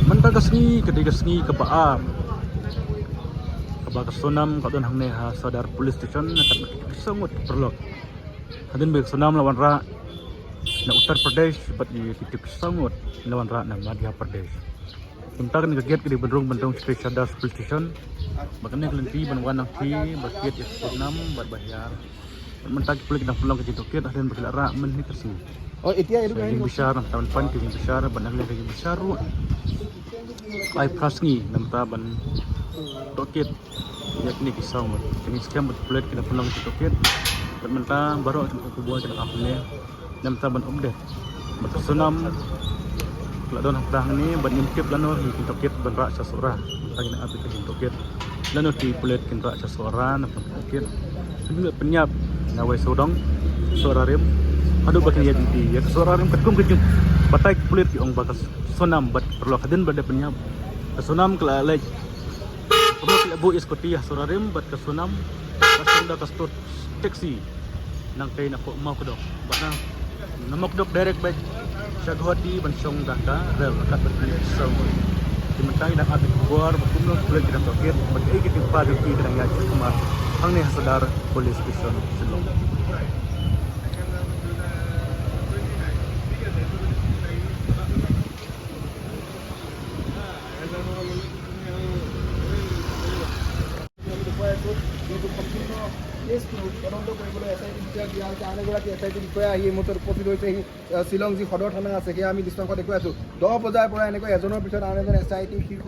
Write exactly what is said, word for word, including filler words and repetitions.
Mynta ka sngi ka dei ka sngi kaba ar kaba ka Sonam ka don hangne ha Sadar Police Station na ka saw ngut paralok. Hadien ba ka Sonam la wanrah na Uttar Pradesh bad ïa ki saw ngut la wanrah na Madhya Pradesh. Mynta kane ka gate ka dei ban rung ban rung sha Sadar Police Station. Bad kane ka lynti ban wan nangta ba kiad ïa ka Sonam bad ba hiar. Mynta ki pulit ki dang pynlong ka jingtohkit hadien ba ki la rah mynne ka sngi. Oh, itia itu kan. Ïing bishar nangta ban pan ki ïing bishar ban nang ka ïing bishar ruh. Ai phra sngi nangta ban tohkit ïa kine ki saw ngut. Kine skhem ba ki pulit ki dang pynlong ka jingtohkit. Bad mynta baroh ki khubor ki dang ap ne. Nangta ban update. Bad ka Sonam ka la don hangta hangne bad ngim tip lano ki tohkit ban rah sha Sohra. Nangta ngin ap ïa ka jingtohkit. Lano ki pulit kin rah sha Sohra na pyntohkit. Shu pynïap na wei sawdong Sohra Rim. Haduh ba kin ïa lynti ïa ka Sohra Rim katkum ka jingbatai ki pulit ki ong ba ka Sonam bad paralok hadien ba da pynïap. Ka Sonam ka la leit Ka bor ki la buh ïa scooty ha Sohra Rim bad ka Sonam ka shong da ka stot taxi. Nangta na pok Mawkdok bad na, na Mawkdok direct bad sha Guwahati ban shong da ka rel kat bad ki song. Ki mynta ngi dang ap ïa ka bor ba kumno ki pulit ki dang tohkit bad kaei ka jingpyrkhat ki dang ïa shu kumar hangne ha Sadar Police Station Shillong. আমি দেখুৱাই আছোঁ, যিহেতু সম্পূৰ্ণ কেছটো তদন্ত কৰিবলৈ এছ আই টি বিষয়া, আন এগৰাকী এছ আই টি বিষয়া আহি এইমাত্ৰ উপস্থিত হৈছে। আহ, শ্বিলং যি সদৰ থানা আছে, সেয়া আমি দৃশ্যাংশ দেখুৱাই আছোঁ। দহ বজাৰ পৰা এনেকৈ এজনৰ পিছত আন এজন এছ আই টি শীৰ্ষ